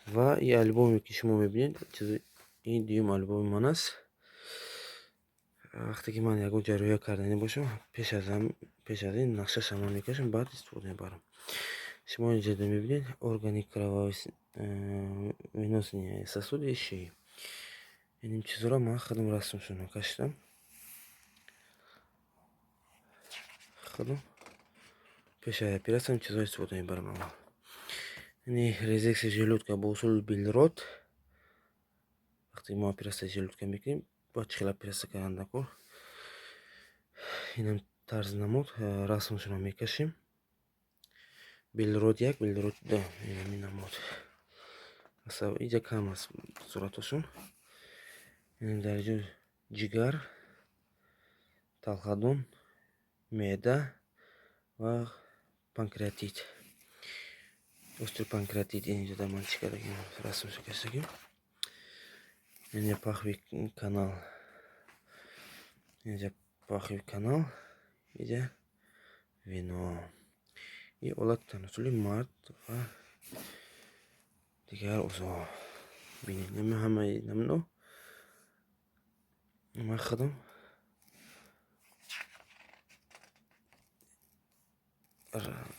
Ва и альбоме, ки шумо мебинед, ин дуюм альбоми ман аст. Вақте ки ман ягон ҷарроҳия карданӣ бошам, пеш аз ин нақшаша ман мекашам, баъд истифода мебарам. Шумо инҷа мебинед органы, кровеносные сосуды шеи. Ин чизҳоро ман худам расмшонро кашидам. Худам пеш аз оператсия ин чизҳоро истифода мебарам аввал. Ини резекция желудка бо усули Билрот. Вақте мо оператсияи желудка мекунем, бояд чӣ хел оператсия кардан даркор. Инам тарзи намуд, расмшонро мекашем. Билрот як, Билрот ду, инами намуд. Инҷа кам аст суратҳошон. Инам дар инҷо ҷигар, талхадон, меъда ва панкреатит. Острый панкреатит инҷа дар ман чӣ кардагим, расмшо кашидагим. Инҷа паховый канал. Инҷа паховый канал, инҷа вена. И олати таносули мард ва дигар узвҳо. Бинед, ҳамаи намуно ман худам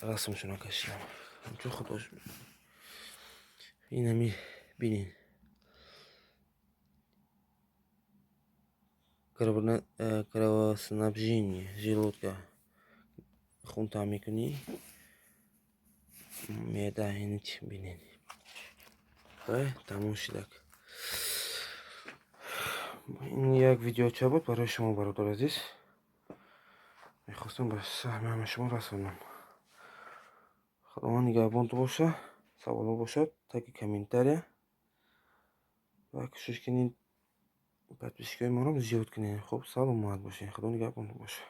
расмшонро кашидам. Ҳамчун худош. Инами бинед. Кровоснабжение желудка, хун таъмин мекунӣ, меъда, ини чӣ бинед. Ва тамом шудак. Ин як видеоча буд барои шумо, бародари азиз. Мехостам ба саҳми ҳамаи шумо расонам. Худованд нигаҳбонтон боша. Саволҳо бошад, таги комментария ва кӯшиш кунед, подписчикои моро зиёд кунед. Хуб, саломат бошед. Худо нигаҳбонтон боша.